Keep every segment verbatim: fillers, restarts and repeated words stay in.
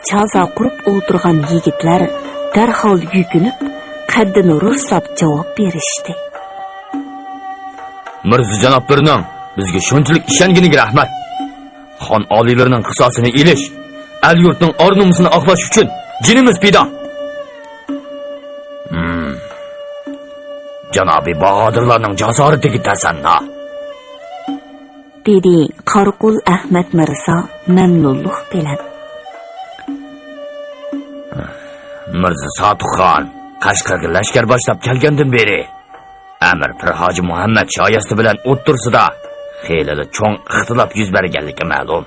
چازا قۇرۇپ ئولتۇرغان يىگىتلەر دەرھال يۈكۈنۈپ، قەددىنى رۇسلاپ جاۋاب بېرىشتى. مىرزا جانابلىرىنىڭ بىزگە شۇنچىلىك ئىشەنگىنىگە رەھمەت. خان ئالىيلىرىنىڭ قىساسىنى ئېلىش، ئەل-يۇرتنىڭ ئار-نومۇسىنى ئاقلاش ئۈچۈن جېنىمىز پىدا. ھىم. جانابىي باھادىرلارنىڭ جاسارىتىگە تەسەننا. دېدى قاراقۇل ئەخمەت مىرزا مەمنۇنلۇق بىلەن. مىرزا ساتۇخخان قەشقەرگە لەشكەر باشلاپ كەلگەندىن بېرى، ئەمىر پىرھاجى مۇھەممەد شايەستە بىلەن ئوتتۇرىسىدا خېلىلا چوڭ ئىختىلاپ يۈز بەرگەنلىكى مەلۇم.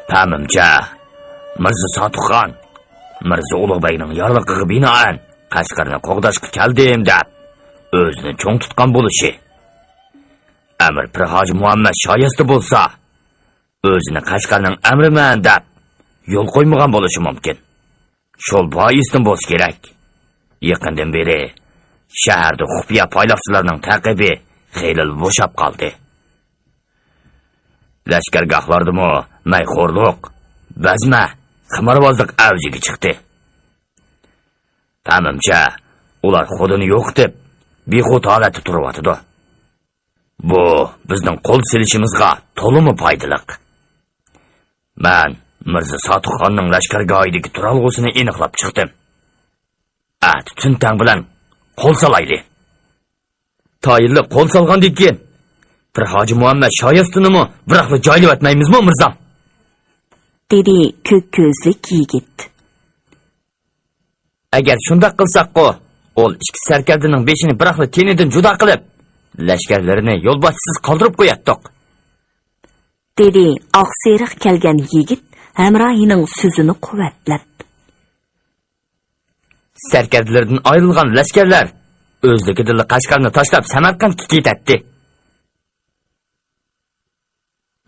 پەمىمچە، مىرزا ساتۇخخان مىرزا ئۇلۇغبەگنىڭ يارلىقىغا بىنائەن قەشقەرنى قوغداشقا كەلدىم دەپ، ئۆزىنى چوڭ تۇتقان بولۇشى. ئەمىر پىرھاجى مۇھەممەد شايەستە بولسا، ئۆزىنى قەشقەرنىڭ ئەمرىمەن دەپ يول قويمىغان بولۇشى مۇمكىن. شول بايىستىن بولسا كېرەك، يېقىندىن بېرى شەھەردە خۇپىيە پايلاقچىلارنىڭ تەقىبى خېلىلا بوشاپ قالدى. لەشكەرگاھلاردىمۇ مەيخورلۇق، بەزمە، خىمارۋازلىق ئەۋجىگە چىقتى. پەمىمچە، ئۇلار خۇدىنى يوقىتىپ، بىخۇد ھالەتتە تۇرۇۋاتىدۇ. بۇ بىزنىڭ قول سېلىشىمىزغا تولىمۇ پايدىلىق. مەن مىرزا ساتۇخخاننىڭ لەشكەرگاھىدىكى تۇرالغۇسىنى ئېنىقلاپ چىقتىم. ئەتە تۈن تەڭ بىلەن قول سالايلى. تايىنلىق قول سالغاندىن كېيىن، پىرھاجى مۇھەممەد شايەستىنىمۇ بىراقلا جايلىۋەتمەيمىزمۇ، مىرزام؟ دېدى كۆك كۆزلۈك يىگىت. ئەگەر شۇنداق قىلساققۇ، ئول ئىككى سەركەردىنىڭ بېشىنى بىراقلا تېنىدىن جۇدا قىلىپ، لەشكەرلىرىنى يولباشچىسىز قالدۇرۇپ قوياتتۇق. دېدى ئاق سېرىق كەلگەن يىگىت ھەمراھىنىڭ سۆزىنى قۇۋۋەتلەپ. سەركەردىلىرىدىن ئايرىلغان لەشكەرلەر ئۆزلۈكىدىنلا قەشقەرنى تاشلاپ سەمەرقەنتكە كېتەتتى.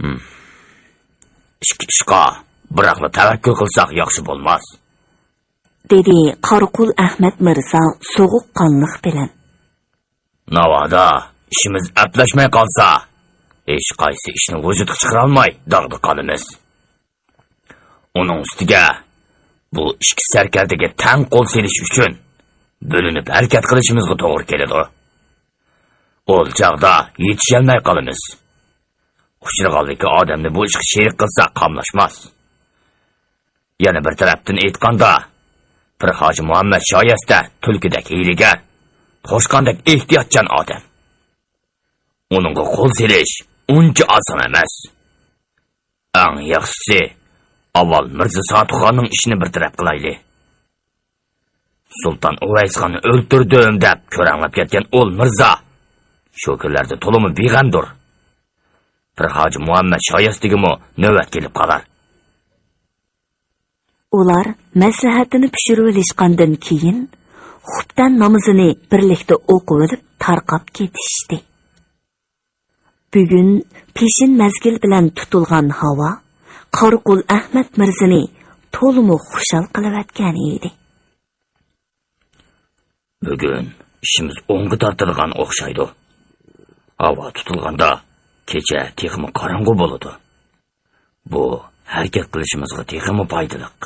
ھىم. ئىككى ئىشقا بىراقلا تەۋەككۈل قىلساق ياخشى بولماس؟ دېدى قاراقۇل ئەخمەت مىرزا سوغۇققانلىق بىلەن. ناۋادا ئىشىمىز ئەپلەشمەي قالسا، ھېچقايسى ئىشنى ۋۇجۇدقا چىقىرالماي داغدا قالىمىز. ئۇنىڭ ئۈستىگە، بۇ ئىككى سەركەردىگە تەڭ قول سېلىش ئۈچۈن بۆلۈنۈپ ھەرىكەت قىلىشىمىزغا توغرا كېلىدۇ. ئول چاغدا يېتىشەلمەي قالىمىز. ئۇچرىغانلىكى ئادەمنى بۇ ئىشقا شېرىك قىلسا قاملاشماس. يەنە بىر تەرەپتىن ئېيتقاندا، پىرھاجى مۇھەممەد شايەستە تۈلكىدەك ھىيلىگەر، توشقاندەك ئېھتىياتچان ئادەم. ئۇنىڭغا قول سېلىش ئۇنچە ئاسان ئەمەس. ئەڭ ياخشىسى، ئاۋۋال مىرزا ساتۇخاننىڭ ئىشىنى بىر تەرەپ قىلايلى. سۇلتان ئۇۋەيسخاننى ئۆلتۈردۈم دەپ كۆرەڭلەپ كەتكەن ئول مىرزا شۇ كۈنلەردە تولىمۇ بىغەمدۇر. پىرھاجى مۇھەممەد شايەستىگىمۇ نۆۋەت كېلىپ قالار. ئۇلار مەسلىھەتىنى پىشۇرۇۋېلىشقاندىن كېيىن، خۇپتەن نامىزىنى بىرلىكتە ئوقۇۋېلىپ تارقاپ كېتىشتى. بۈگۈن پېشىن مەزگىل بىلەن تۇتۇلغان ھاۋا قاراقۇل ئەخمەت مىرزىنى تولىمۇ خۇشال قىلىۋەتكەن ئىدى. بۈگۈن ئىشىمىز ئوڭغا تارتىدىغان ئوخشايدۇ. ھاۋا تۇتۇلغاندا كېچە تېخىمۇ قاراڭغۇ بولىدۇ. بۇ ھەرىكەت قىلىشىمىزغا تېخىمۇ پايدىلىق.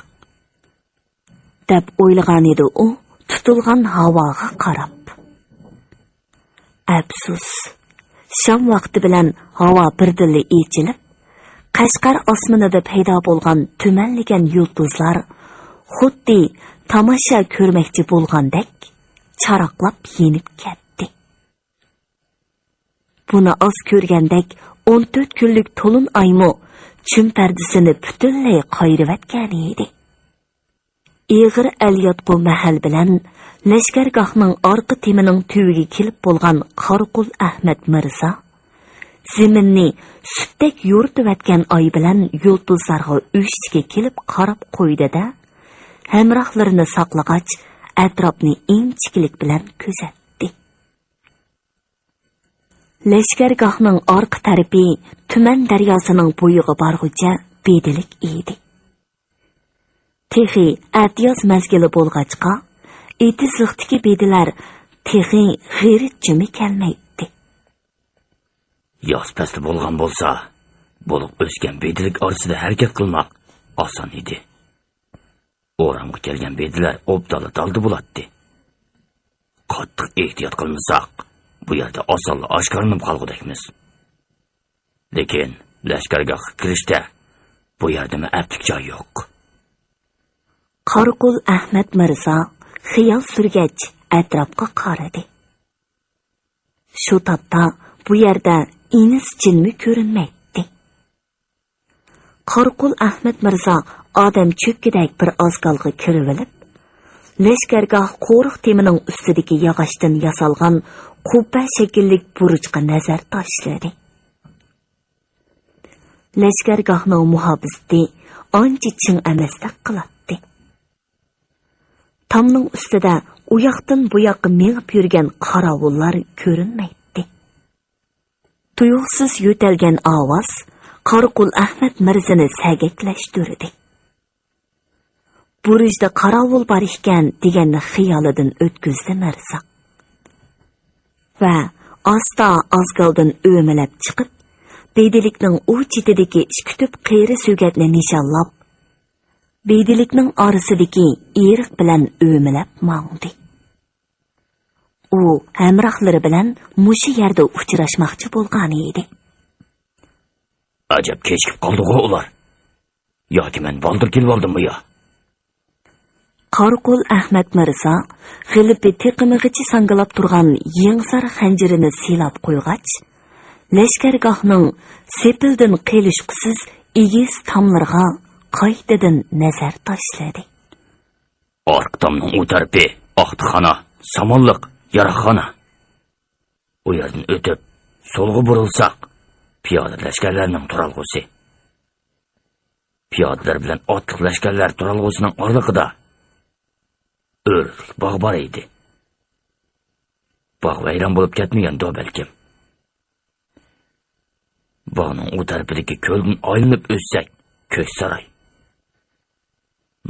دەپ ئويلىغانىدى ئۇ تۇتۇلغان ھاۋاغا قاراپ. ئەپسۇس، شام ۋاقتى بىلەن ھاۋا بىردىنلا ئېچىلىپ، قەشقەر ئاسمىنىدا پەيدا بولغان تۈمەنلىگەن يۇلتۇزلار خۇددى تاماشا كۆرمەكچى بولغاندەك چاراقلاپ يېنىپ كەتتى. بۇنى ئاز كۆرگەندەك ئون تۆت كۈنلۈك تولۇن ئايمۇ چۈم پەردىسىنى پۈتۈنلەي قايرىۋەتكەن ئىدى. ئېغىر ئەلياتقۇ مەھەل بىلەن لەشكەرگاھنىڭ ئارقا تېمىنىڭ تۈۋىگە كېلىپ بولغان قاراقۇل ئەخمەت مىرزا زېمىننى سۈتتەك يورۇتۇۋەتكەن ئاي بىلەن يۇلتۇزلارغا ئۆكسۈشكە كېلىپ قاراپ قويدى-دە، ھەمراھلىرىنى ساقلىغاچ، ئەتراپنى ئىنچىكىلىك بىلەن كۆزەتتى. لەشكەرگاھنىڭ ئارقا تەرىپى تۈمەن دەرياسىنىڭ بويىغا بارغۇچە بېدىلىك ئىدى. تېخى ئەتىياز مەزگىلى بولغاچقا، ئېتىزلىقتىكى بېدىلەر تېخى غېرىچىمۇ كەلمەيتتى. ياز پەسلى بولغان بولسا، بولۇپ ئۆسكەن بېدىلىك ئارىسىدا ھەرىكەت قىلماق ئاسان ئىدى. ئورامغا كەلگەن بېدىلەر ئوبدانلا دالدا بولاتتى. قاتتىق ئېھتىيات قىلمىساق، بۇ يەردە ئاسانلا ئاشكارىلىنىپ قالغۇدەكمىز. لېكىن لەشكەرگاھقا كىرىشتە بۇ يەردىمۇ ئەپلىك جاي يوق. قاراقۇل ئەھمەت مىرزا خىيال سۈرگەچ ئەتراپقا قارىدى. شۇ تاپتا بۇ يەردە ئىنىس جىنمۇ كۆرۈنمەيتتى. قاراقۇل ئەھمەت مىرزا ئادەم چۆككۈدەك بىر ئازگالغا كىرىۋېلىپ، لەشكەرگاھ قورۇق تېمىنىڭ ئۈستىدىكى ياغاچتىن ياسالغان قۇببە شەكىللىك بۇرۇجقا نەزەر تاشلىدى. لەشكەرگاھنىڭ مۇھاپىزىتى ئانچە چىڭ ئەمەستەك قىلاتتى. تامنىڭ ئۈستىدە ئۇياقتىن بۇياققا مېڭىپ يۈرگەن قاراۋۇللار كۆرۈنمەيتتى. تۇيۇقسىز يۆتەلگەن ئاۋاز قاراقۇل ئەھمەت مىرزىنى سەگەكلەشتۈردى. بۇرۇجدا قاراۋۇل بار ئىكەن دېگەننى خىيالىدىن ئۆتكۈزدى مىرزا. ۋە ئاستا ئازگالدىن ئۆمىلەپ چىقىپ، بېدىلىكنىڭ ئۇ چېتىدىكى ئىككى تۈپ قېرى سۆگەتنى نىشانلاپ، بېدىلىكنىڭ ئارىسىدىكى ئېرىق بىلەن ئۆمىلەپ ماڭدى. ئۇ ھەمراھلىرى بىلەن مۇشۇ يەردە ئۇچراشماقچى بولغانىدى. ئەجەب كېچىكىپ قالدىغۇ ئۇلار. ياكى مەن بالدۇر كېلىۋالدىممۇ يا؟ قاراقۇل ئەھمەت مىرزا غىلىپى تېقىمىغىچە ساڭگىلاپ تۇرغان يېڭىسار خەنجىرىنى سىلاپ قويغاچ، لەشكەرگاھنىڭ سېپىلدىن قېلىشقۇسىز ئېگىز تاملىرىغا قايتىدىن نەزەر تاشلىدى. ئارقا تامنىڭ ئۇ تەرىپى ئاختىخانا، سامانلىق، ياراغخانا. ئۇ يەردىن ئۆتۈپ، سولغا بۇرۇلساق، پىيادە لەشكەرلەرنىڭ تۇرالغۇسى. پىيادىلەر بىلەن ئاتلىق لەشكەرلەر تۇرالغۇسىنىڭ ئارىلىقىدا ئۆرۈكلۈك باغ بار ئىدى. باغ ۋەيران بولۇپ كەتمىگەندۇ بەلكىم. باغنىڭ ئۇ تەرىپىدىكى كۆلدىن ئايلىنىپ ئۆتسەك، كۆك ساراي.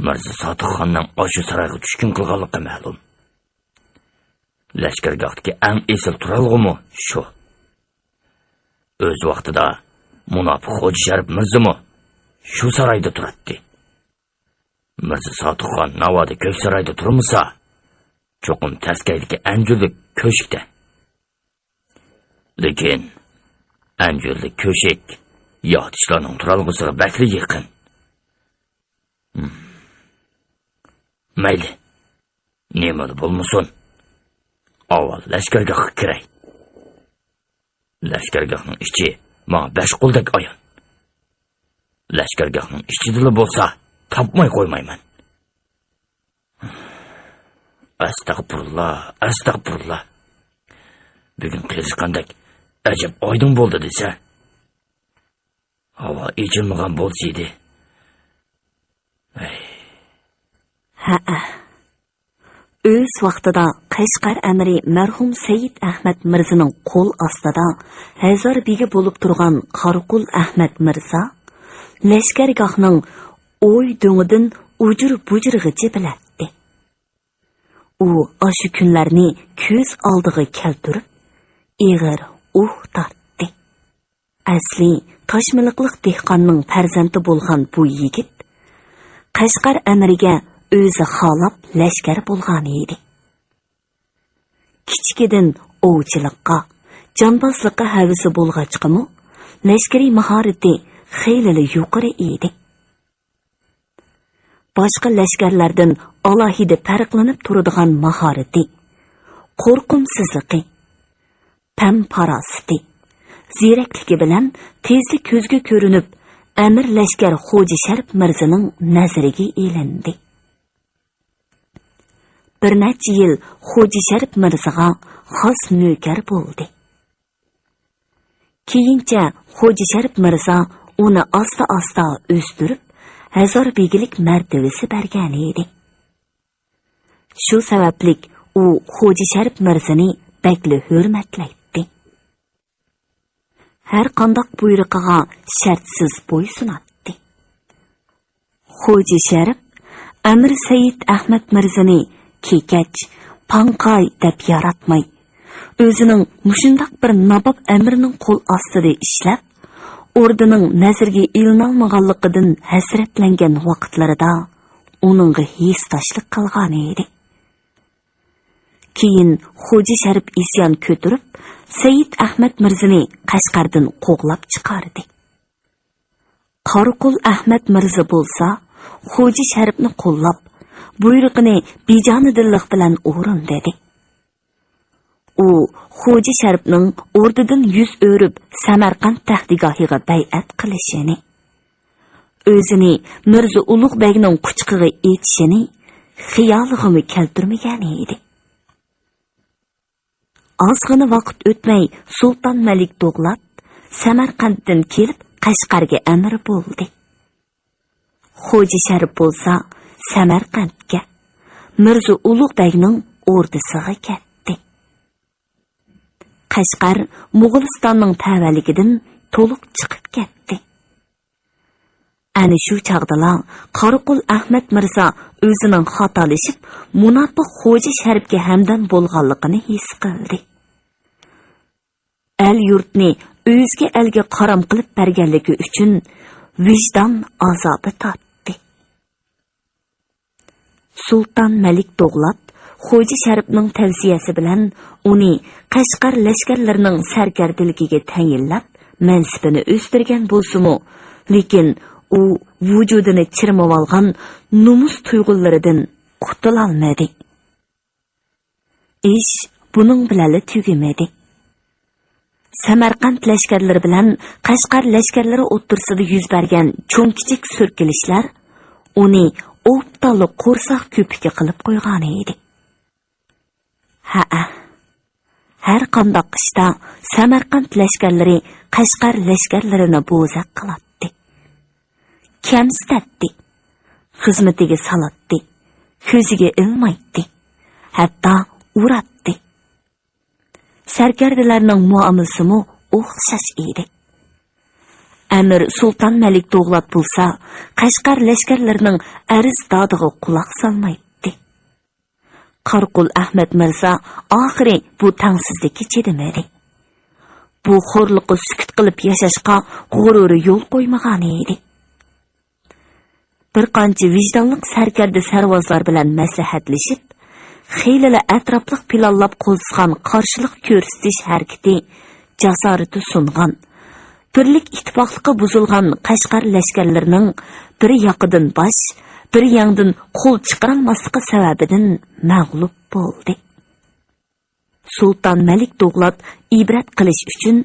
مىرزا سادىقخاننىڭ ئاشۇ سارايغا چۈشكۈن قىلغانلىقى مەلۇم. لەشكەرگاھتىكى ئەڭ ئېسىل تۇرالغۇمۇ شۇ. ئۆز ۋاقتىدا مۇناپىق خوجا شەرىپ مىرزىمۇ شۇ سارايدا تۇراتتى. مىرزا سادىقخان ناۋادا كۆك سارايدا تۇرمىسا، چوقۇم تەسكەيدىكى ئەنجۈرلۈك كۆشۈكتە. لېكىن ئەنجۈرلۈك كۆشۈك ياتۇشلارنىڭ تۇرالغۇسىغا بەكلا يېقىن. ھىم. مەيلى، نېمىلا بولمىسۇن، ئاۋۋال لەشكەرگاھقا كىرەي. لەشكەرگاھنىڭ ئىچى ماڭا بەش قولدەك ئايان. لەشكەرگاھنىڭ ئىچىدىلا بولسا تاپماي قويمايمەن. ئەستەغپۇرۇللا، ئەستەغپۇرۇللا. بۈگۈن قېرىشقاندەك ئەجەب ئايدىڭ بولدى دېسە. ھاۋا ئېچىلمىغان بولسىدى. ھەي. ھەئە. ئۆز ۋاقتىدا قەشقەر ئەمىرى مەرھۇم سەيىد ئەھمەت مىرزىنىڭ قول ئاستىدا ھەزار بېگى بولۇپ تۇرغان قاراقۇل ئەھمەت مىرزا لەشكەرگاھنىڭ ئوي دۆڭىدىن ئۇجۇر بۇجۇرىغىچە بىلەتتى. ئۇ ئاشۇ كۈنلەرنى كۆز ئالدىغا كەلتۈرۈپ، ئېغىر ئۇھ تارتتى. ئەسلى تاشمىلىقلىق دېھقاننىڭ پەرزەنتى بولغان بۇ يىگىت قەشقەر ئەمىرىگە ئۆزى خالاپ لەشكەر بولغانىدى. كىچىكىدىن ئوۋچىلىققا، جانبازلىققا ھەۋىسى بولغاچقىمۇ، لەشكىرىي ماھارىتى خېلىلا يۇقىرى ئىدى. باشقا لەشكەرلەردىن ئالاھىدە پەرقلىنىپ تۇرىدىغان ماھارىتى، قورقۇمسىزلىقى، پەم-پاراسىتى، زېرەكلىكى بىلەن تېزلا كۆزگە كۆرۈنۈپ، ئەمىر لەشكەر خوجا شەرىپ مىرزىنىڭ نەزىرىگە ئىلىندى. بىر نەچچە يىل خوجا شەرىپ مىرزىغا خاس نۆكەر بولدى. كېيىنچە خوجا شەرىپ مىرزا ئۇنى ئاستا-ئاستا ئۆستۈرۈپ، ھەزار بېگىلىك مەرتىۋىسى بەرگەنىدى. شۇ سەۋەبلىك ئۇ خوجا شەرىپ مىرزىنى بەكلا ھۆرمەتلەيتتى. ھەر قانداق بۇيرۇقىغا شەرتسىز بويسۇناتتى. خوجا شەرىپ ئەمىر سەيىد ئەھمەت مىرزىنى كېكەچ، پاڭقاي دەپ ياراتماي، ئۆزىنىڭ مۇشۇنداق بىر ناباب ئەمىرنىڭ قول ئاستىدا ئىشلەپ، ئوردىنىڭ نەزىرىگە ئىلىنالمىغانلىقىدىن ھەسرەتلەنگەن ۋاقىتلىرىدا ئۇنىڭغا ھېسداشلىق قىلغانىدى. كېيىن خوجا شەرىپ ئىسيان كۆتۈرۈپ، سەيىد ئەخمەت مىرزىنى قەشقەردىن قوغلاپ چىقاردى. قاراقۇل ئەخمەت مىرزا بولسا خوجا شەرىپنى قوللاپ، بۇيرۇقىنى بىجانىدىللىق بىلەن ئورۇندىدى. ئۇ خوجا شەرىپنىڭ ئوردىدىن يۈز ئۆرۈپ سەمەرقەنت تەختىگاھىغا بەيئەت قىلىشىنى، ئۆزىنى مىرزا ئۇلۇغ بەگنىڭ قۇچىقىغا ئېتىشىنى خىيالىغىمۇ كەلتۈرمىگەن ئىدى. ئازغىنە ۋاقىت ئۆتمەي سۇلتان مەلىك دوغلات سەمەرقەنتتىن كېلىپ قەشقەرگە ئەمىر بولدى. خوجا شەرىپ بولسا سەمەرقەنتكە، مىرزا ئۇلۇغ بەگنىڭ ئوردىسىغا كەتتى. قەشقەر موغۇلىستاننىڭ تەۋەلىكىدىن تولۇق چىقىپ كەتتى. ئەنە شۇ چاغدىلا قاراقۇل ئەخمەت مىرزا ئۆزىنىڭ خاتالىشىپ، مۇناپىق خوجا شەرىپكە ھەمدەم بولغانلىقىنى ھېس قىلدى. ئەل-يۇرتنى ئۆزگە ئەلگە قارام قىلىپ بەرگەنلىكى ئۈچۈن ۋىجدان ئازابى تارتتى. سۇلتان مەلىك دوغلات خوجا شەرىپنىڭ تەۋسىيەسى بىلەن ئۇنى قەشقەر لەشكەرلىرىنىڭ سەركەردىلىكىگە تەيىنلەپ، مەنسىپىنى ئۆستۈرگەن بولسىمۇ، لېكىن ئۇ ۋۇجۇدىنى چىرمىۋالغان نومۇس تۇيغۇلىرىدىن قۇتۇلالمىدى. ئىش بۇنىڭ بىلەنلا تۈگىمىدى. سەمەرقەنت لەشكەرلىرى بىلەن قەشقەر لەشكەرلىرى ئوتتۇرىسىدا يۈز بەرگەن چوڭ-كىچىك سۈركىلىشلەر ئۇنى ئوبدانلا قورساق كۆپۈكى قىلىپ قويغانىدى. ھەئە، ھەر قانداق ئىشتا سەمەرقەنت لەشكەرلىرى قەشقەر لەشكەرلىرىنى بوزەك قىلاتتى. كەمسىتەتتى، خىزمىتىگە سالاتتى، كۆزىگە ئىلمايتتى، ھەتتا ئۇراتتى. سەركەردىلەرنىڭ مۇئامىلىسىمۇ ئوخشاش ئىدى. ئەمىر سۇلتان مەلىك دوغلات بولسا قەشقەر لەشكەرلىرىنىڭ ئەرز-دادىغا قۇلاق سالمايتتى. قاراقۇل ئەخمەت مىرزا ئاخىرى بۇ تەڭسىزلىككە چىدىمىدى. بۇ خورلۇققا سۈكۈت قىلىپ ياشاشقا غۇرۇرى يول قويمىغانىدى. بىر قانچە ۋىجدانلىق سەركەردە سەرۋازلار بىلەن مەسلىھەتلىشىپ، خېلىلا ئەتراپلىق پىلانلاپ قوزغىغان قارشىلىق كۆرسىتىش ھەرىكىتى جاسارىتى سۇنغان، بىرلىك ئىتتىپاقلىقى بۇزۇلغان قەشقەر لەشكەرلىرىنىڭ بىر ياقىدىن باش، بىر يەڭدىن قول چىقىرالماسلىقى سەۋەبىدىن مەغلۇپ بولدى. سۇلتان مەلىك دوغلات ئىبرەت قىلىش ئۈچۈن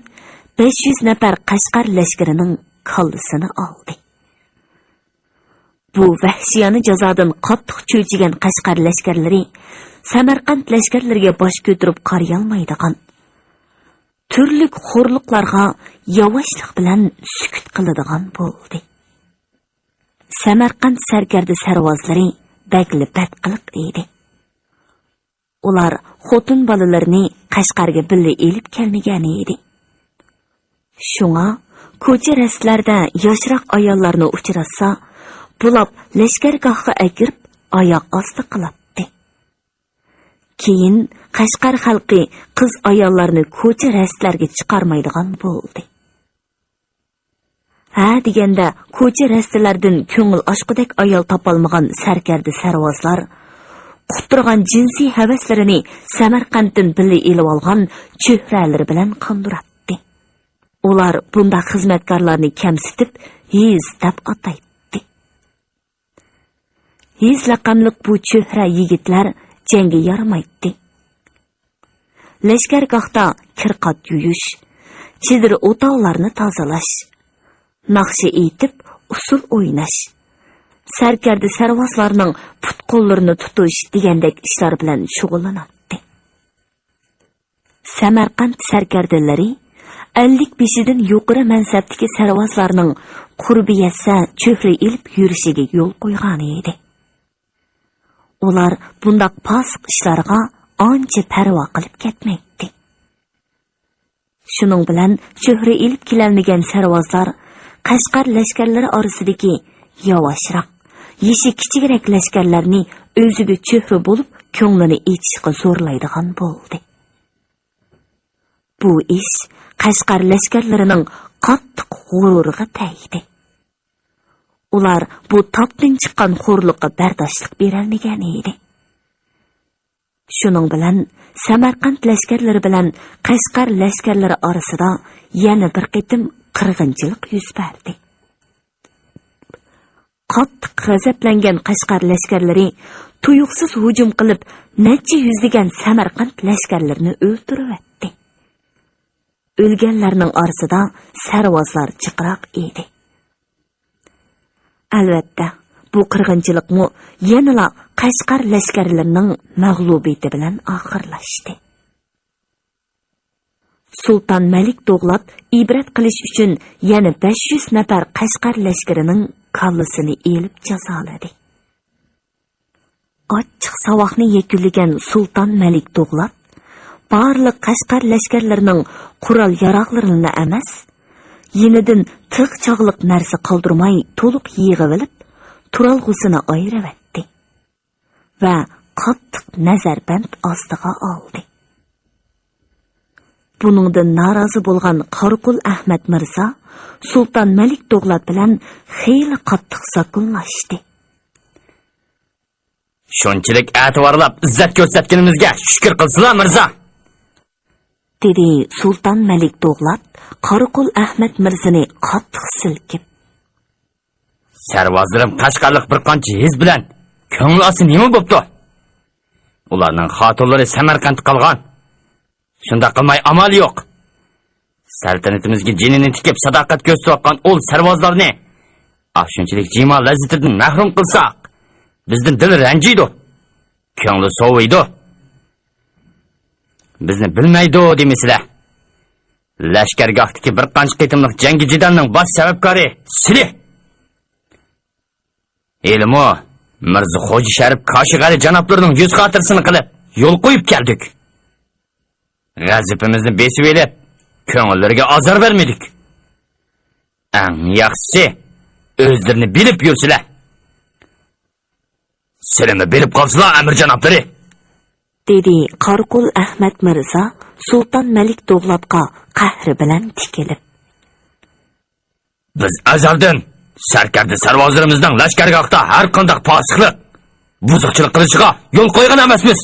بەش يۈز نەپەر قەشقەر لەشكىرىنىڭ كاللىسىنى ئالدى. بۇ ۋەھشىيانە جازادىن قاتتىق چۆچۈگەن قەشقەر لەشكەرلىرى سەمەرقەنت لەشكەرلىرىگە باش كۆتۈرۈپ قارىيالمايدىغان، تۈرلۈك خورلۇقلارغا ياۋاشلىق بىلەن سۈكۈت قىلىدىغان بولدى. سەمەرقەنت سەركەردە سەرۋازلىرى بەكلا بەتقىلىق ئىدى. ئۇلار خوتۇن بالىلىرىنى قەشقەرگە بىللە ئېلىپ كەلمىگەن ئىدى. شۇڭا كوچا رەستىلەردە ياشراق ئاياللارنى ئۇچراتسا، بۇلاپ لەشكەرگاھقا ئەكىرىپ ئاياغ ئاستى قىلاتتى. كېيىن قەشقەر خەلقى قىز ئاياللارنى كوچا رەستىلەرگە چىقارمايدىغان بولدى. ھە دېگەندە، كوچا رەستىلەردىن كۆڭۈل ئاچقۇدەك ئايال تاپالمىغان سەركەردە سەرۋازلار قۇترىغان جىنسىي ھەۋەسلىرىنى سەمەرقەنتتىن بىللە ئېلىۋالغان چۆھرەلىرى بىلەن قاندۇراتتى. ئۇلار بۇنداق خىزمەتكارلارنى كەمسىتىپ، ھېز دەپ ئاتايتتى. ھېز لەقەملىك بۇ چۆھرە يىگىتلەر جەڭگە يارىمايتتى. لەشكەرگاھتا كىر-قات يۇيۇش، چېدىر-ئوتاقلارنى تازىلاش، ناخشا ئېيتىپ ئۇسسۇل ئويناش، سەركەردە سەرۋازلارنىڭ پۇت-قوللىرىنى تۇتۇش دېگەندەك ئىشلار بىلەن شۇغۇللىناتتى. سەمەرقەنت سەركەردىلىرى ئەللىك بېشىدىن يۇقىرى مەنسەپتىكى سەرۋازلارنىڭ قۇربى يەتسە چۆھرە ئېلىپ يۈرۈشىگە يول قويغانىدى. ئۇلار بۇنداق پاسىق ئىشلارغا ئانچە پەرۋا قىلىپ كەتمەيتتى. شۇنىڭ بىلەن چۆھرە ئېلىپ كېلەلمىگەن سەرۋازلار قەشقەر لەشكەرلىرى ئارىسىدىكى ياۋاشراق، يېشى كىچىكرەك لەشكەرلەرنى ئۆزىگە چۆھرە بولۇپ كۆڭلىنى ئېچىشقا زورلايدىغان بولدى. بۇ ئىش قەشقەر لەشكەرلىرىنىڭ قاتتىق غۇرۇرىغا تەگدى. ئۇلار بۇ تاپتىن چىققان خورلۇققا بەرداشلىق بېرەلمىگەن ئىدى. شۇنىڭ بىلەن سەمەرقەنت لەشكەرلىرى بىلەن قەشقەر لەشكەرلىرى ئارىسىدا يەنە بىر قېتىم قىرغىنچىلىق يۈز بەردى. قاتتىق غەزەپلەنگەن قەشقەر لەشكەرلىرى تۇيۇقسىز ھۇجۇم قىلىپ، نەچچە يۈزلىگەن سەمەرقەنت لەشكەرلىرىنى ئۆلتۈرۈۋەتتى. ئۆلگەنلەرنىڭ ئارىسىدا سەرۋازلار جىقراق ئىدى. ئەلۋەتتە، بۇ قىرغىنچىلىقمۇ يەنىلا قەشقەر لەشكەرلىرىنىڭ مەغلۇبىيىتى بىلەن ئاخىرلاشتى. سۇلتان مەلىك دوغلات ئىبرەت قىلىش ئۈچۈن يەنە بەش يۈز نەپەر قەشقەر لەشكىرىنىڭ كاللىسىنى ئېلىپ جازالىدى. ئاچچىق ساۋاقنى يەكۈنلىگەن سۇلتان مەلىك دوغلات بارلىق قەشقەر لەشكەرلىرىنىڭ قورال-ياراغلىرىنىلا ئەمەس، يېنىدىن تىغ چاغلىق نەرسە قالدۇرماي تولۇق يىغىۋېلىپ، تۇرالغۇسىنى ئايرىۋەتتى ۋە قاتتىق نەزەربەند ئاستىغا ئالدى. بۇنىڭدىن نارازى بولغان قاراقۇل ئەھمەت مىرزا سۇلتان مەلىك دوغلات بىلەن خېلى قاتتىق زاكۇنلاشتى. «شۇنچىلىك ئەتىۋارلاپ ئىززەت كۆرسەتكىنىمىزگە شۈكۈر قىلسىلا، مىرزا!» دېدى سۇلتان مەلىك دوغلات قاراقۇل ئەھمەت مىرزىنى قاتتىق سىلكىپ. «سەرۋازلىرىم قەشقەرلىق بىر قانچە ھېز بىلەن كۆڭلى ئاسسا نېمە بوپتۇ؟ ئۇلارنىڭ خاتۇنلىرى سەمەرقەنتتە قالغان. شۇنداق قىلماي ئامال يوق. سەلتەنىتىمىزگە جېنىنى تىكىپ ساداقەت كۆرسىتىۋاتقان ئۇل سەرۋازلارنى ئاشۇنچىلىك جىما لەززىتىدىن مەھرۇم قىلساق، بىزدىن دىلى رەنجىيدۇ، كۆڭلى سوۋۇيدۇ. بىزنى بىلمەيدۇ دېمىسىلە. لەشكەرگاھتىكى بىر قانچە قېتىملىق جەڭگى جېدەلنىڭ باش سەۋەبكارى سىلى. ھېلىمۇ مىرزا خوجا شەرىپ كاشىغەلى جانابلىرىنىڭ يۈز خاتىرىسىنى قىلىپ يول قويۇپ كەلدۇق. غەزىپىمىزنى بېسىۋېلىپ، كۆڭۈللىرىگە ئازار بەرمىدۇق. ئەڭ ياخشىسى، ئۆزلىرىنى بىلىپ يۈرسىلە. سىلىمۇ بىلىپ قالسىلا، ئەمىر جانابلىرى!» دېدى قاراقۇل ئەھمەت مىرزا سۇلتان مەلىك دوغلاتقا قەھرى بىلەن تىكىلىپ. «بىز ئەزەلدىن سەركەردە سەرۋازلىرىمىزنىڭ لەشكەرگاھتا ھەر قانداق پاسىقلىق، بۇزۇقچىلىق قىلىشىغا يول قويغان ئەمەسمىز.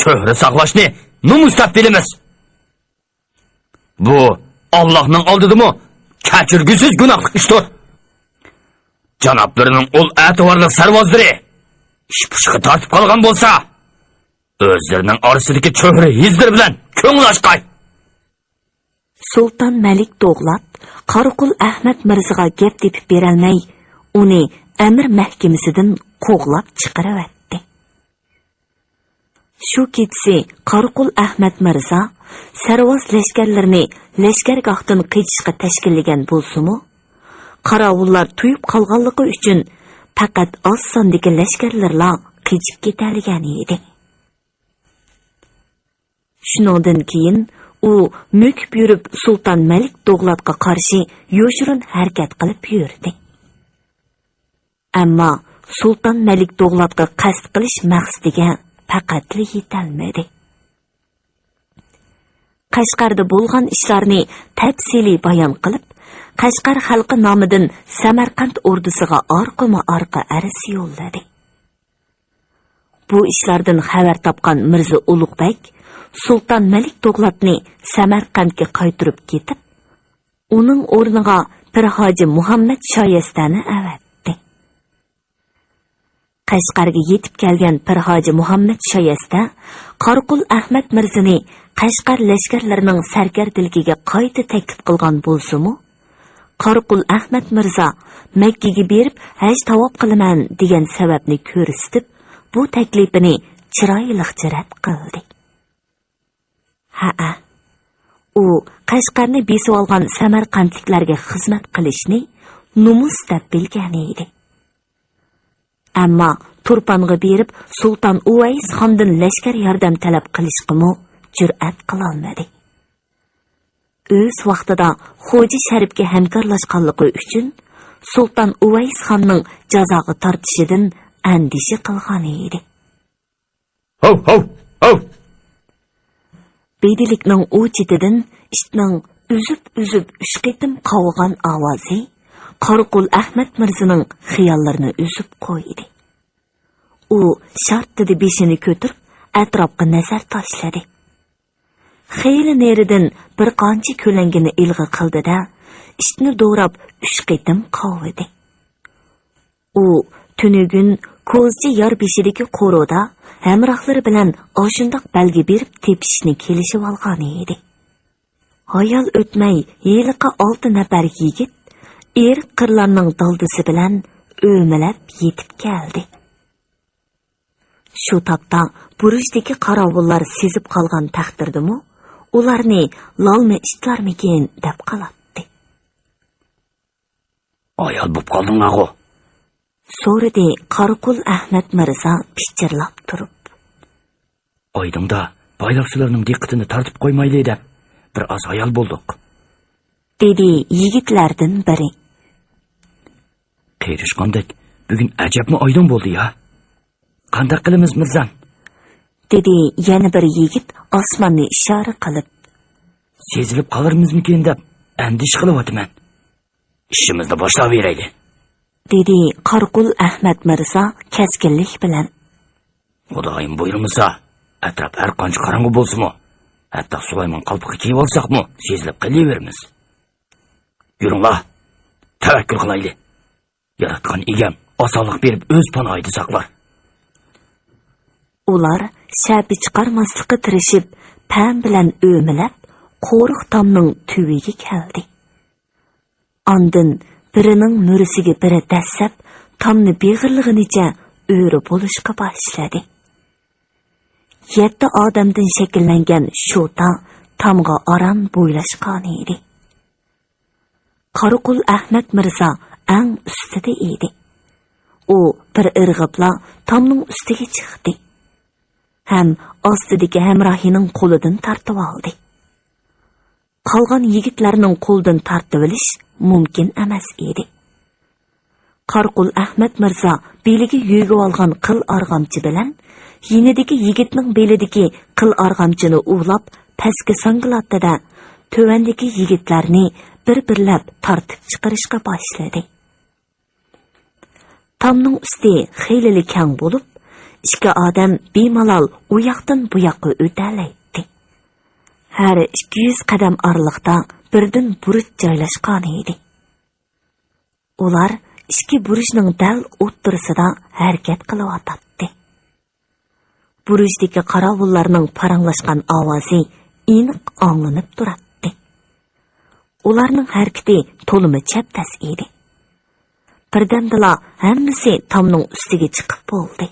چۆھرە ساقلاشنى نومۇس دەپ بىلىمىز. بۇ ئاللاھنىڭ ئالدىدىمۇ كەچۈرگۈسىز گۇناھلىق ئىشتۇر. جانابلىرىنىڭ ئۇل ئەتىۋارلىق سەرۋازلىرى ئىش-پۇشقا تارتىپ قالغان بولسا، ئۆزلىرىنىڭ ئارىسىدىكى چۆھرە ھېزلىرى بىلەن كۆڭۈل ئاچقاي.» سۇلتان مەلىك دوغلات قاراقۇل ئەھمەت مىرزىغا گەپ تېپىپ بېرەلمەي، ئۇنى ئەمىر مەھكىمىسىدىن قوغلاپ چىقىرىۋەتتى. شۇ كېچىسى قاراقۇل ئەھمەت مىرزا سەرۋاز لەشكەرلىرىنى لەشكەرگاھتىن قېچىشقا تەشكىللىگەن بولسىمۇ، قاراۋۇللار تويۇپ قالغانلىقى ئۈچۈن، پەقەت ئاز ساندىكى لەشكەرلىرىلا قېچىپ كېتەلىگەن ئىدى. شۇنىڭدىن كېيىن ئۇ مۆكۈپ يۈرۈپ، سۇلتان مەلىك دوغلاتقا قارشى يوشۇرۇن ھەرىكەت قىلىپ يۈردى. ئەمما سۇلتان مەلىك دوغلاتقا قەست قىلىش مەقسىتىگە پەقەتلا يېتەلمىدى. قەشقەردە بولغان ئىشلارنى تەپسىلىي بايان قىلىپ، قەشقەر خەلقى نامىدىن سەمەرقەنت ئوردىسىغا ئارقىمۇ ئارقا ئەرز يوللىدى. بۇ ئىشلاردىن خەۋەر تاپقان مىرزا ئۇلۇغ بەگ سۇلتان مەلىك دوغلاتنى سەمەرقەنتكە قايتۇرۇپ كېتىپ، ئۇنىڭ ئورنىغا پىر ھاجى مۇھەممەد شايەستەنى ئەۋەتتى. قەشقەرگە يېتىپ كەلگەن پىر ھاجى مۇھەممەد شايەستە قاراقۇل ئەھمەد مىرزىنى قەشقەر لەشكەرلىرىنىڭ سەركەردىلىكىگە قايتا تەكلىپ قىلغان بولسىمۇ، قاراقۇل ئەھمەد مىرزا مەككىگە بېرىپ ھەج تاۋاپ قىلىمەن دېگەن سەۋەبنى كۆرسىتىپ، بۇ تەكلىپىنى چىرايلىقچە رەت قىلدى. ھەئە، ئۇ قەشقەرنى بېسىۋالغان سەمەرقەنتلىكلەرگە خىزمەت قىلىشنى نومۇس دەپ بىلگەن ئىدى. ئەمما تۇرپانغا بېرىپ، سۇلتان ئۇۋەيس خاندىن لەشكەر ياردەم تەلەپ قىلىشقىمۇ جۈرئەت قىلالمىدى. ئۆز ۋاقتىدا خوجا شەرىپكە ھەمكارلاشقانلىقى ئۈچۈن، سۇلتان ئۇۋەيس خاننىڭ جازاغا تارتىشىدىن ئەندىشە قىلغان ئىدى. ھوۋ، ھوۋ، ھوۋ! بېدىلىكنىڭ ئۇ چېتىدىن ئىتنىڭ ئۈزۈپ-ئۈزۈپ ئۈچ قېتىم قاۋىغان ئاۋازى قاراقۇل ئەخمەت مىرزىنىڭ خىياللىرىنى ئۈزۈپ قويدى. ئۇ شارتتىدە بېشىنى كۆتۈرۈپ، ئەتراپقا نەزەر تاشلىدى. خېلى نېرىدىن بىر قانچە كۆلەڭگىنى ئىلغا قىلدى-دە، ئىتنى دوراپ ئۈچ قېتىم قاۋىدى. ئۇ تۈنۈگۈن كوزىچى يار بېشىدىكى قورۇدا ھەمراھلىرى بىلەن ئاشۇنداق بەلگە بېرىپ تېپىشىشنى كېلىشىۋالغان ئىدى. ھايال ئۆتمەي ھېلىقى ئالتە نەپەر يىگىت ئېرىق قىرلارنىڭ دالدىسى بىلەن ئۆمىلەپ يېتىپ كەلدى. شۇ تاپتا بۇرۇجدىكى قاراۋۇللار سېزىپ قالغان تەقدىردىمۇ، ئۇلارنى لالما ئىتلارمىكىن دەپ قالاتتى. «ئايال بوپ قالدىڭلارغۇ؟» سورىدى قاراقۇل ئەخمەت مىرزا پىچىرلاپ تۇرۇپ. «ئايدىڭدا بايلىقچىلارنىڭ دىققىتىنى تارتىپ قويمايلى دەپ، بىر ئاز ھايال بولدۇق»، دېدى يىگىتلەردىن بىرى. «قېرىشقاندەك، بۈگۈن ئەجەبمۇ ئايدىڭ بولدى يا. قانداق قىلىمىز، مىرزام؟» دېدى يەنە بىر يىگىت ئاسماننى ئىشارە قىلىپ. «سېزىلىپ قالارمىزمىكىن دەپ ئەندىشە قىلىۋاتىمەن.» «ئىشىمىزنى باشلاۋېرەيلى»، دېدى قاراقۇل ئەخمەت مىرزا كەسكىنلىك بىلەن. «خۇدايىم بۇيرۇمىسا، ئەتراپ ھەر قانچە قاراڭغۇ بولسىمۇ، ھەتتا سۇلايمان قالپىقى كىيىۋالساقمۇ سېزىلىپ قېلىۋېرىمىز. يۈرۈڭلار، تەۋەككۈل قىلايلى. ياراتقان ئىگەم ئاسانلىق بېرىپ ئۆز پاناھىدا ساقلار.» ئۇلار شەپە چىقارماسلىققا تىرىشىپ، پەم بىلەن ئۆمىلەپ، قورۇق تامنىڭ تۈۋىگە كەلدى. ئاندىن بىرىنىڭ مۈرىسىگە بىرى دەسسەپ، تامنى بېغىرلىغىنىچە ئۆرە بولۇشقا باشلىدى. يەتتە ئادەمدىن شەكىللەنگەن شوتا تامغا ئاران بويلاشقانىدى. قاراقۇل ئەخمەت مىرزا ئەڭ ئۈستىدە ئىدى. ئۇ بىر ئىرغىپلا تامنىڭ ئۈستىگە چىقتى ھەم ئاستىدىكى ھەمراھىنىڭ قولىدىن تارتىۋالدى. قالغان يىگىتلەرنىڭ قولىدىن تارتىۋېلىش مۇمكىن ئەمەس ئىدى. قاراقۇل ئەخمەت مىرزا بېلىگە يۆگىۋالغان قىل ئارغامچا بىلەن يېنىدىكى يىگىتنىڭ بېلىدىكى قىل ئارغامچىنى ئۇۋىلاپ پەسكە ساڭگىلاتتى-دە، تۆۋەندىكى يىگىتلەرنى بىر-بىرلەپ تارتىپ چىقىرىشقا باشلىدى. تامنىڭ ئۈستى خېلىلا كەڭ بولۇپ، ئىككى ئادەم بىمالال ئۇ ياقتىن بۇ ياققا ئۆتەلەيتتى. ھەر ئىككى يۈز قەدەم ئارىلىقتا بىردىن بۇرۇچ جايلاشقانىدى. ئۇلار ئىككى بۇرۇچنىڭ دەل ئوتتۇرىسىدا ھەرىكەت قىلىۋاتاتتى. بۇرۇچتىكى قاراۋۇللارنىڭ پاراڭلاشقان ئاۋازى ئېنىق ئاڭلىنىپ تۇراتتى. ئۇلارنىڭ ھەرىكىتى تولىمۇ چەبدەس ئىدى. بىردەمدىلا ھەممىسى تامنىڭ ئۈستىگە چىقىپ بولدى.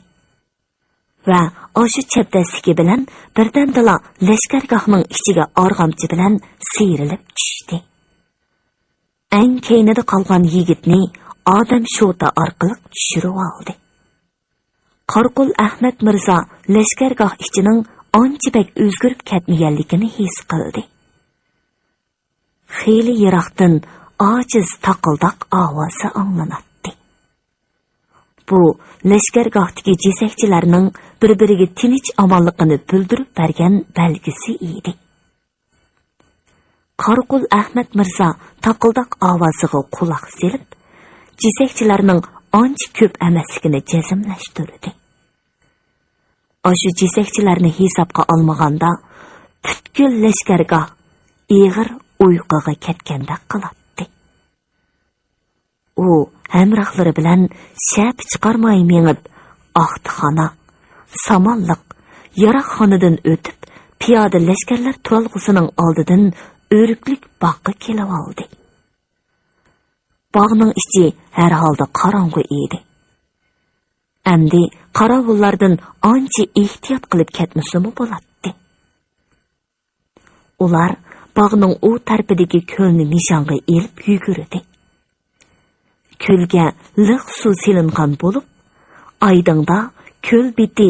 ۋە ئاشۇ چەبدەسلىكى بىلەن بىردەمدىلا لەشكەرگاھنىڭ ئىچىگە ئارغامچا بىلەن سىيرىلىپ چۈشتى. ئەڭ كەينىدە قالغان يىگىتنى ئادەم شوتا ئارقىلىق چۈشۈرۈۋالدى. قاراقۇل ئەخمەت مىرزا لەشكەرگاھ ئىچىنىڭ ئانچە بەك ئۆزگىرىپ كەتمىگەنلىكىنى ھېس قىلدى. خېلى يىراقتىن ئاجىز تاقىلداق ئاۋازى ئاڭلىناتتى. بۇ لەشكەرگاھتىكى جېسەكچىلەرنىڭ بىر-بىرىگە تىنچ-ئامانلىقىنى بىلدۈرۈپ بەرگەن بەلگىسى ئىدى. قاراقۇل ئەخمەت مىرزا تاقىلداق ئاۋازىغا قۇلاق سېلىپ، جېسەكچىلەرنىڭ ئانچە كۆپ ئەمەسلىكىنى جەزملەشتۈردى. ئاشۇ جېسەكچىلەرنى ھېسابقا ئالمىغاندا، پۈتكۈل لەشكەرگاھ ئېغىر ئۇيقۇغا كەتكەندەك قىلاتتى. ئۇ ھەمراھلىرى بىلەن شەپە چىقارماي مېڭىپ، ئاختىخانا، سامانلىق، ياراغخانىدىن ئۆتۈپ، پىيادە لەشكەرلەر تۇرالغۇسىنىڭ ئالدىدىن ئۆرۈكلۈك باغقا كېلىۋالدى. باغنىڭ ئىچى ھەر ھالدا قاراڭغۇ ئىدى. ئەمدى قاراۋۇللاردىن ئانچە ئېھتىيات قىلىپ كەتمىسىمۇ بولاتتى. ئۇلار باغنىڭ ئۇ تەرىپىدىكى كۆلنى نىشانغا ئېلىپ يۈگۈردى. كۆلگە لىق سۇ سېلىنغان بولۇپ، ئايدىڭدا كۆل بېتى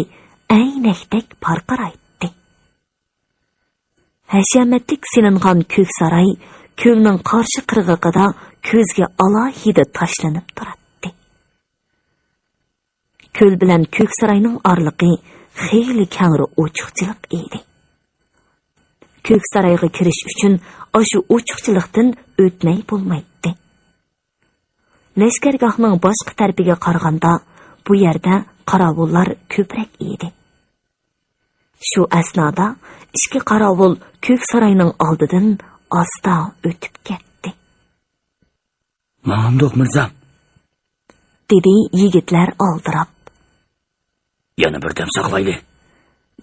ئەينەكتەك پارقىرايتتى. ھەشەمەتلىك سېلىنغان كۆك ساراي كۆلنىڭ قارشى قىرغىقىدا كۆزگە ئالاھىدە تاشلىنىپ تۇراتتى. كۆل بىلەن كۆك ساراينىڭ ئارىلىقى خېلى كەڭرى ئوچۇقچىلىق ئىدى. كۆك سارايغا كىرىش ئۈچۈن ئاشۇ ئوچۇقچىلىقتىن ئۆتمەي بولمايتتى. لەشكەرگاھنىڭ باشقا تەرىپىگە قارىغاندا، بۇ يەردە قاراۋۇللار كۆپرەك ئىدى. شۇ ئەسنادا ئىككى قاراۋۇل كۆك ساراينىڭ ئالدىدىن ئاستا ئۆتۈپ كەتتى. «ماڭامدۇق، مىرزام؟» دېدى يىگىتلەر ئالدىراپ. «يەنە بىر دەم ساقلايلى»،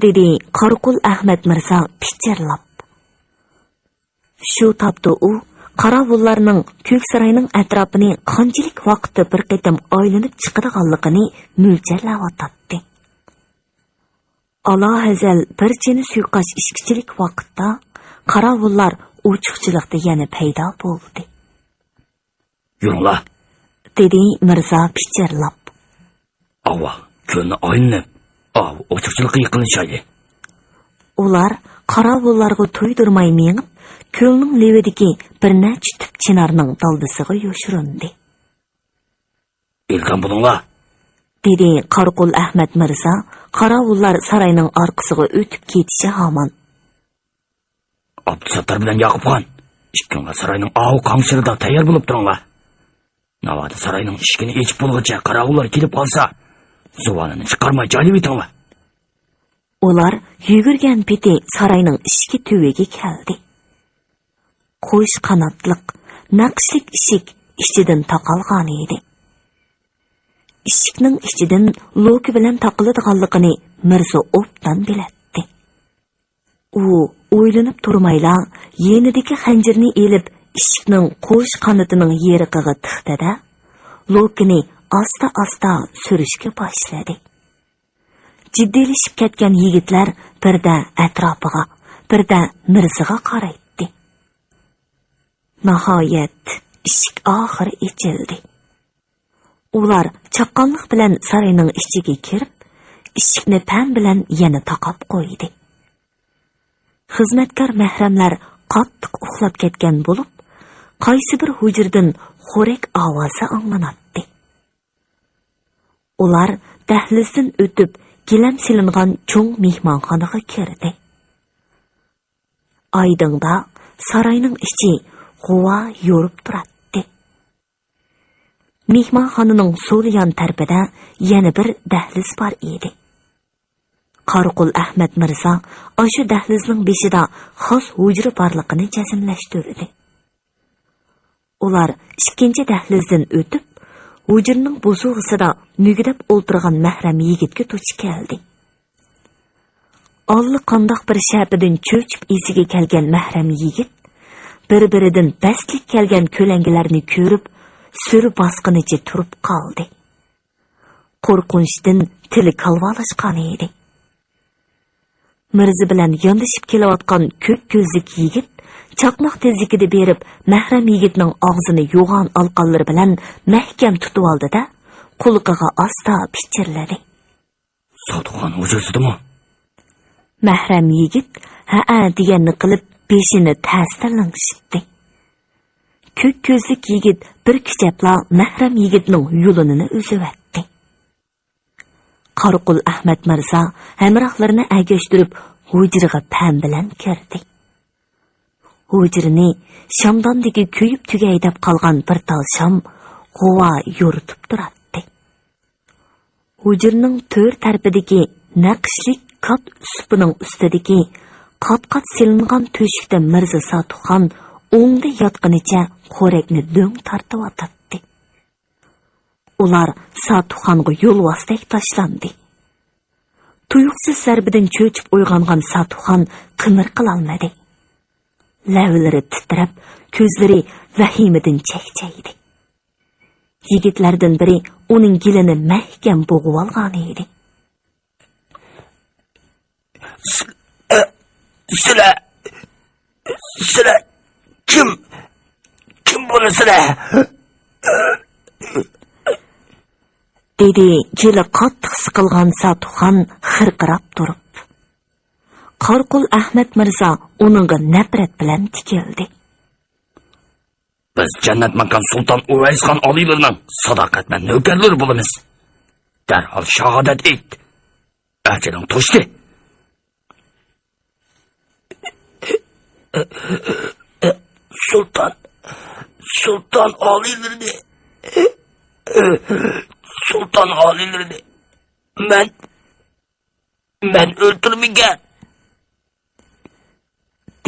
دېدى قاراقۇل ئەخمەت مىرزا پىچىرلاپ. شۇ تاپتا ئۇ قاراۋۇللارنىڭ كۆك ساراينىڭ ئەتراپىنى قانچىلىك ۋاقىتتا بىر قېتىم ئايلىنىپ چىقىدىغانلىقىنى مۆلچەرلەۋاتاتتى. ئالاھەزەل بىر چىنە سۇيىقاش ئىچكۈچىلىك ۋاقىتتا قاراۋۇللار ئوچۇقچىلىقتا يەنە پەيدا بولدى. «يۈرۈڭلار»، دېدى مىرزا پىچىرلاپ. «ئاۋۋا، كۆلنى ئايلىنىپ، ئاۋۇ ئوچۇقچىلىققا يېقىنلىشايلى.» ئۇلار قاراۋۇللارغا تۇيدۇرماي مېڭىپ، كۆلنىڭ لېۋىدىكى بىر نەچچە تۈپ چىنارنىڭ دالدىسىغا يوشۇرۇندى. «ئىلگەم بولۇڭلار»، دېدى قاراقۇل ئەخمەت مىرزا، قاراۋۇللار ساراينىڭ ئارقىسىغا ئۆتۈپ كېتىشى ھامان. «ئابدۇساتتار بىلەن ياقۇپخان، ئىككىڭلار ساراينىڭ ئاۋۇ قاڭشىرىدا تەييار بولۇپ تۇرۇڭلار. ناۋادا ساراينىڭ ئىشىكىنى ئېچىپ بولغۇچە قاراۋۇللار كېلىپ قالسا، زۇۋانىنى چىقارماي جايلىۋېتىڭلار.» ئۇلار يۈگۈرگەن پېتى ساراينىڭ ئىشىكى تۈۋىگە كەلدى. قوش قاناتلىق، نەقىشلىك ئىشىك ئىچىدىن تاقالغانىدى. ئىشىكنىڭ ئىچىدىن لوكا بىلەن تاقىلىدىغانلىقىنى مىرزا ئوبدان بىلەتتى. ئۇ ئويلىنىپ تۇرمايلا يېنىدىكى خەنجىرىنى ئېلىپ، ئىشىكنىڭ قوش قانىتىنىڭ يېرىقىغا تىقتى-دە، لوكىنى ئاستا-ئاستا سۈرۈشكە باشلىدى. جىددىيلىشىپ كەتكەن يىگىتلەر بىردە ئەتراپىغا، بىردە مىرزىغا قارايتتى. ناھايەت، ئىشىك ئاخىرى ئېچىلدى. ئۇلار چاققانلىق بىلەن ساراينىڭ ئىچىگە كىرىپ، ئىشىكنى پەم بىلەن يەنە تاقاپ قويدى. خىزمەتكار مەھرەملەر قاتتىق ئۇخلاپ كەتكەن بولۇپ، قايسى بىر ھۇجرىدىن خورەك ئاۋازى ئاڭلىناتتى. ئۇلار دەھلىزدىن ئۆتۈپ، گىلەم سېلىنغان چوڭ مېھمانخانىغا كىردى. ئايدىڭدا ساراينىڭ ئىچى غۇۋا يورۇپ تۇراتتى. مېھمانخانىنىڭ سول يان تەرىپىدە يەنە بىر دەھلىز بار ئىدى. قاراقۇل ئەخمەت مىرزا ئاشۇ دەھلىزنىڭ بېشىدا خاس ھۇجرا بارلىقىنى جەزملەشتۈردى. ئۇلار ئىككىنچى دەھلىزدىن ئۆتۈپ، ھۇجرىنىڭ بوسۇغىسىدا مۈگدەپ ئولتۇرغان مەھرەم يىگىتكە دۇچ كەلدى. ئاللىقانداق بىر شەپىدىن چۆچۈپ ئېسىگە كەلگەن مەھرەم يىگىت بىر-بىرىدىن بەستلىك كەلگەن كۆلەڭگىلەرنى كۆرۈپ، سۈر باسقىنىچە تۇرۇپ قالدى. قورقۇنچتىن تىلى كالۋالاشقانىدى. مىرزا بىلەن ياندىشىپ كېلىۋاتقان كۆك كۆزلۈك يىگىت چاقماق تېزلىكىدە بېرىپ، مەھرەم يىگىتنىڭ ئاغزىنى يوغان ئالقانلىرى بىلەن مەھكەم تۇتۇۋالدى-دە، قۇلىقىغا ئاستا پىچىرلىدى. سادىقخان ھۇجرىسىدىمۇ؟ مەھرەم يىگىت ھەئە دېگەننى قىلىپ، بېشىنى تەستە لىڭشىتتى. كۆك كۆزلۈك يىگىت بىر كۈچەپلا مەھرەم يىگىتنىڭ يۇلۇنىنى ئۈزۈۋەتتى. قاراقۇل ئەخمەت مىرزا ھەمراھلىرىنى ئەگەشتۈرۈپ، ھۇجرىغا پەم بىلەن كىردى. ھۇجرىنى شامداندىكى كۆيۈپ تۈگەي دەپ قالغان بىر تال شام غۇۋا يورۇتۇپ تۇراتتى. ھۇجرىنىڭ تۆر تەرىپىدىكى نەقىشلىك كات سۇپىنىڭ ئۈستىدىكى قات-قات سېلىنغان تۆشۈكتە مىرزا ساتۇخان ئوڭدا ياتقىنىچە خورەكنى دۆڭ تارتىۋاتاتتى. ئۇلار ساتۇخانغا يولۋاستەك تاشلاندى. تۇيۇقسىز زەربىدىن چۆچۈپ ئويغانغان ساتۇخان قىمىر قىلالمىدى. لەۋلىرى تىترەپ، كۆزلىرى ۋەھىمىدىن چەكچەيدى. يىگىتلەردىن بىرى ئۇنىڭ گېلىنى مەھكەم بوغۇۋالغانىدى. سىلەر، سىلەر كىم؟ كىم بولىسىلەر؟ دېدى گېلى قاتتىق سىقىلغان ساتۇخان خىرقىراپ تۇرۇپ. قاراقۇل ئەخمەت مىرزا ئۇنىڭغا نەپرەت بىلەن تىكىلدى. بىز جەننەت ماكان سۇلتان ئۇۋەيسخان ئالىيلىرىنىڭ ساداقەتمەن نۆكەرلىرى بولىمىز. دەرھال شاھادەت ئېيت. ئەجىلىڭ توشتى. سۇلتان، سۇلتان ئالىيلىرىنى، سۇلتان ئالىيلىرىنى مەن، مەن ئۆلتۈرمىگەن.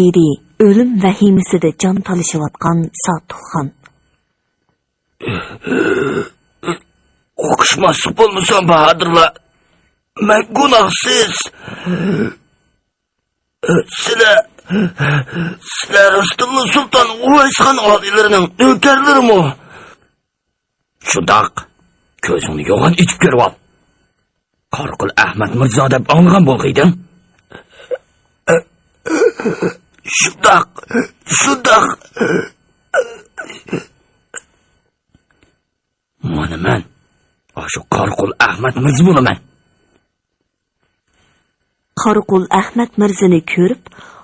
دېدى ئۆلۈم ۋەھىمىسىدە جان تالىشىۋاتقان ساتۇخان. ئوقۇشماسلىق بولمىسۇن، باھادىرلار. مەن گۇناھسىز. سىلەر، سىلەر راستتىنلا سۇلتان ئۇۋەيسخان ئالىيلىرىنىڭ نۆكەرلىرىمۇ؟ شۇنداق. كۆزۈڭنى يوغان ئېچىپ كۆرۈۋال. قاراقۇل ئەخمەت مىرزا دەپ ئاڭلىغان بولغىيدىڭ. شۇنداق، شۇنداق. مانا مەن، ئاشۇ قاراقۇل ئەخمەت مىرزا بولىمەن. قاراقۇل ئەخمەت مىرزىنى كۆرۈپ،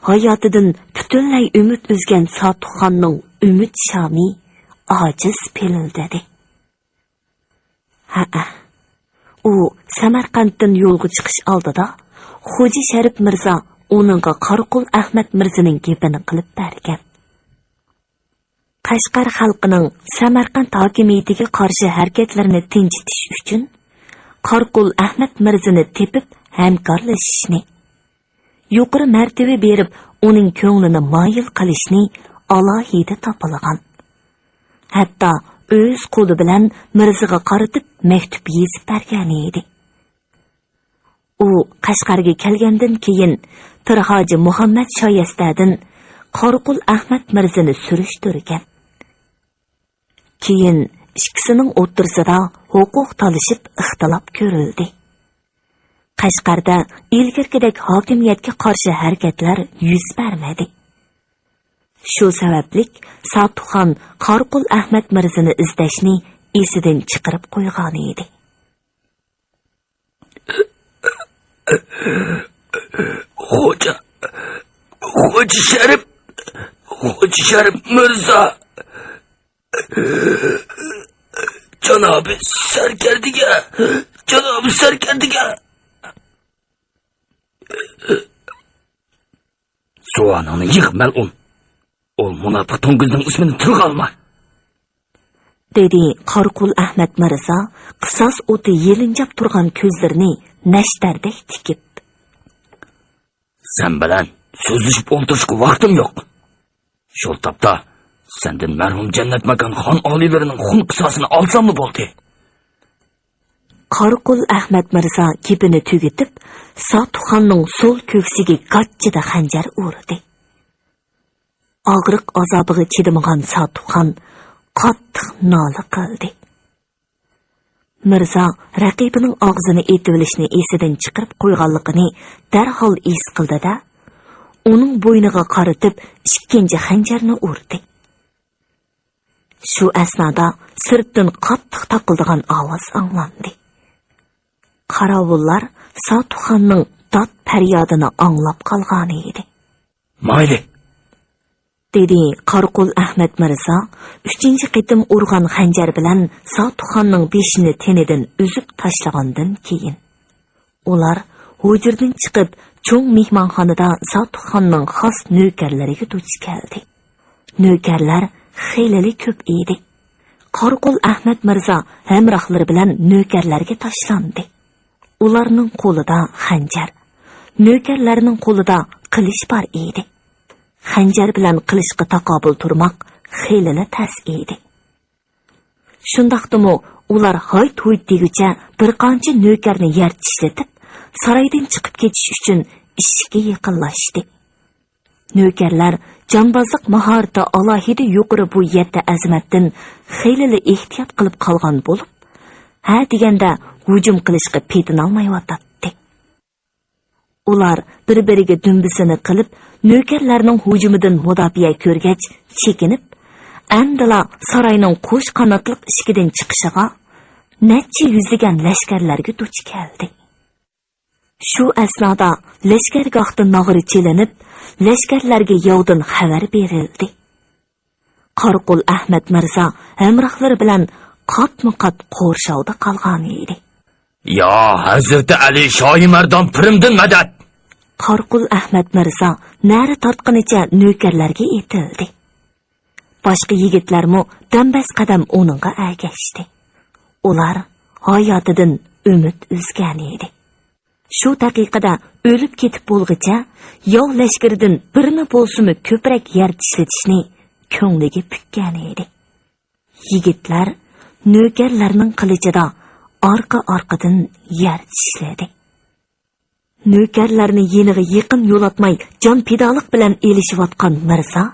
ھاياتىدىن پۈتۈنلەي ئۈمىد ئۈزگەن ساتۇخاننىڭ ئۈمىد شامى ئاجىز پىلىلدىدى. ھەئە، ئۇ سەمەرقەنتتىن يولغا چىقىش ئالدىدا خوجا شەرىپ مىرزا ئۇنىڭغا قاراقۇل ئەخمەت مىرزىنىڭ گېپىنى قىلىپ بەرگەن. قەشقەر خەلقىنىڭ سەمەرقەنت ھاكىمىيىتىگە قارشى ھەرىكەتلىرىنى تىنچىتىش ئۈچۈن، قاراقۇل ئەخمەت مىرزىنى تېپىپ ھەمكارلىشىشنى، يۇقىرى مەرتىۋە بېرىپ، ئۇنىڭ كۆڭلىنى مايىل قىلىشنى ئالاھىدە تاپىلىغان. ھەتتا ئۆز قولى بىلەن مىرزىغا قارىتىپ مەكتۇپ يېزىپ بەرگەنىدى. ئۇ قەشقەرگە كەلگەندىن كېيىن، پىر ھاجى مۇھەممەد شايەستەدىن قاراقۇل ئەخمەت مىرزىنى سۈرۈشتۈرگەن. كېيىن ئىككىسىنىڭ ئوتتۇرىسىدا ھوقۇق تالىشىپ ئىختىلاپ كۆرۈلدى. قەشقەردە ئىلگىرىكىدەك ھاكىمىيەتكە قارشى ھەرىكەتلەر يۈز بەرمىدى. شۇ سەۋەبلىك ساتۇخان قاراقۇل ئەخمەت مىرزىنى ئىزدەشنى ئېسىدىن چىقىرىپ قويغانىدى. خوجا، خوجا شەرىپ، خوجا شەرىپ مىرزا. جانابى سەركەردىگە، جانابى سەركەردىگە. زۇۋانىڭنى يىغ، مەلئۇن. ئۇ مۇناپىق توڭگۇزنىڭ ئىسمىنى تىلغا ئالما. دېدى قاراقۇل ئەخمەت مىرزا قىساس ئوتى يېلىنجاپ تۇرغان كۆزلىرىنى نەشتەردەك تىكىپ. سەن بىلەن سۆزلىشىپ ئولتۇرۇشقا ۋاقتىم يوق. شۇ تاپتا سەندىن مەرھۇم جەننەت ماكان خان ئالىيلىرىنىڭ خۇن قىساسىنى ئالساملا بولدى. قاراقۇل ئەخمەت مىرزا گېپىنى تۈگىتىپ، ساتۇخاننىڭ سول كۆكسىگە گاچچىدا خەنجەر ئۇردى. ئاغرىق ئازابىغا چىدىمىغان ساتۇخان قاتتىق نالە قىلدى. مىرزا رەقىبىنىڭ ئاغزىنى ئېتىۋېلىشنى ئېسىدىن چىقىرىپ قويغانلىقىنى دەرھال ھېس قىلدى-دە، ئۇنىڭ بوينىغا قارىتىپ ئىككىنچى خەنجەرنى ئۇردى. شۇ ئەسنادا سىرتتىن قاتتىق تاقىلدىغان ئاۋاز ئاڭلاندى. قاراۋۇللار ساتۇخاننىڭ داد-پەريادىنى ئاڭلاپ قالغانىدى. مايلى! دېدى قاراقۇل ئەخمەت مىرزا ئۈچىنچى قېتىم ئۇرغان خەنجەر بىلەن ساتۇخاننىڭ بېشىنى تېنىدىن ئۈزۈپ تاشلىغاندىن كېيىن. ئۇلار ھۇجرىدىن چىقىپ، چوڭ مېھمانخانىدا ساتۇخاننىڭ خاس نۆكەرلىرىگە دۇچ كەلدى. نۆكەرلەر خېلىلا كۆپ ئىدى. قاراقۇل ئەخمەت مىرزا ھەمراھلىرى بىلەن نۆكەرلەرگە تاشلاندى. ئۇلارنىڭ قولىدا خەنجەر، نۆكەرلەرنىڭ قولىدا قىلىچ بار ئىدى. خەنجەر بىلەن قىلىچقا تاقابىل تۇرماق خېلىلا تەس ئىدى. شۇنداقتىمۇ ئۇلار ھايت-ھۇيت دېگۈچە بىر قانچە نۆكەرنى يەر چىشلىتىپ، سارايدىن چىقىپ كېتىش ئۈچۈن ئىشىككە يېقىنلاشتى. نۆكەرلەر جانبازلىق ماھارىتى ئالاھىدە يۇقىرى بۇ يەتتە ئەزىمەتتىن خېلىلا ئېھتىيات قىلىپ قالغان بولۇپ، ھە دېگەندە ھۇجۇم قىلىشقا پېتىنالمايۋاتاتتى. ئۇلار بىر-بىرىگە دۈمبىسىنى قىلىپ، نۆكەرلەرنىڭ ھۇجۇمىدىن مۇداپىئە كۆرگەچ چېكىنىپ، ئەمدىلا ساراينىڭ قوش قاناتلىق ئىشىكىدىن چىقىشىغا نەچچە يۈزلىگەن لەشكەرلەرگە دۇچ كەلدى. شۇ ئەسنادا لەشكەرگاھتا ناغرا چېلىنىپ، لەشكەرلەرگە ياۋدىن خەۋەر بېرىلدى. قاراقۇل ئەخمەت مىرزا ھەمراھلىرى بىلەن قاتمۇ قات قورشاۋدا قالغانىدى. يا ھەزرىتى ئەلى شاھى مەردان پىرىمدىن مەدەت! قارقۇل ئەخمەت مىرزا نەرە تارتقىنىچە نۆكەرلەرگە ئېتىلدى. باشقا يىگىتلەرمۇ دەمبەس قەدەم ئۇنىڭغا ئەگەشتى. ئۇلار ھاياتىدىن ئۈمىد ئۈزگەنىدى. شۇ دەقىقىدە ئۆلۈپ كېتىپ بولغىچە ياۋ لەشكىرىدىن بىرنى بولسىمۇ كۆپرەك يەر چىشلىتىشنى كۆڭلىگە پۈككەنىدى. يىگىتلەر نۆكەرلەرنىڭ قىلىچىدا ئارقا-ئارقىدىن يەر چىشلىدى. نۆكەرلەرنى يېنىغا يېقىن يولاتماي جان پىدالىق بىلەن ئېلىشىۋاتقان مىرزا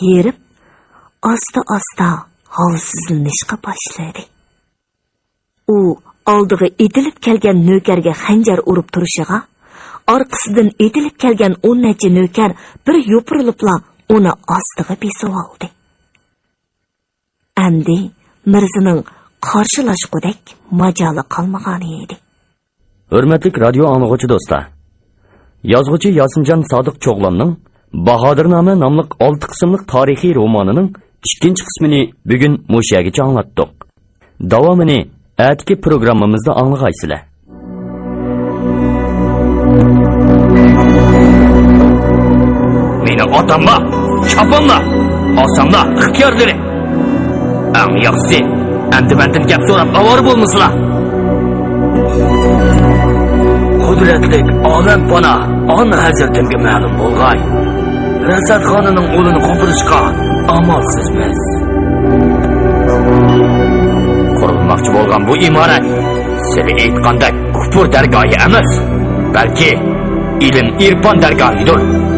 ھېرىپ، ئاستا-ئاستا ھالسىزلىنىشقا باشلىدى. ئۇ ئالدىغا ئېتىلىپ كەلگەن نۆكەرگە خەنجەر ئۇرۇپ تۇرۇشىغا، ئارقىسىدىن ئېتىلىپ كەلگەن ئون نەچچە نۆكەر بىر يوپۇرۇلۇپلا ئۇنى ئاستىغا بېسىۋالدى. ئەمدى مىرزىنىڭ قارشىلاشقۇدەك ماجالى قالمىغانىدى. ھۆرمەتلىك رادىيو ئاڭلىغۇچى دوستلار! يازغۇچى ياسىنجان سادىق چوغلاننىڭ باھادىرنامە ناملىق ئالتە قىسىملىق تارىخىي رومانىنىڭ ئىككىنچى قىسمىنى بۈگۈن مۇشۇ يەرگىچە ئاڭلاتتۇق. داۋامىنى ئەتىكى پروگراممىمىزدا ئاڭلىغايسىلەر. مېنىڭ ئاتاملا، چاپانلا، ئاساملا ئىختىيارلىرى. ئەڭ ياخشىسى، ئەمدى مەندىن گەپ سوراپ ئاۋارە بولمىسىلا. قۇدرەتلىك ئالەمپانا ئانا ھەزرىتىمگە مەلۇم بولغاي، رەسەتخانىنىڭ ئۇلىنى قوپۇرۇشقا ئامالسىزمىز. قۇرۇلماقچى بولغان بۇ ئىمارەت سىلى ئېيتقاندەك كۇپۇر دەرگاھى ئەمەس، بەلكى ئىلىم-ئېرپان دەرگاھىدۇر.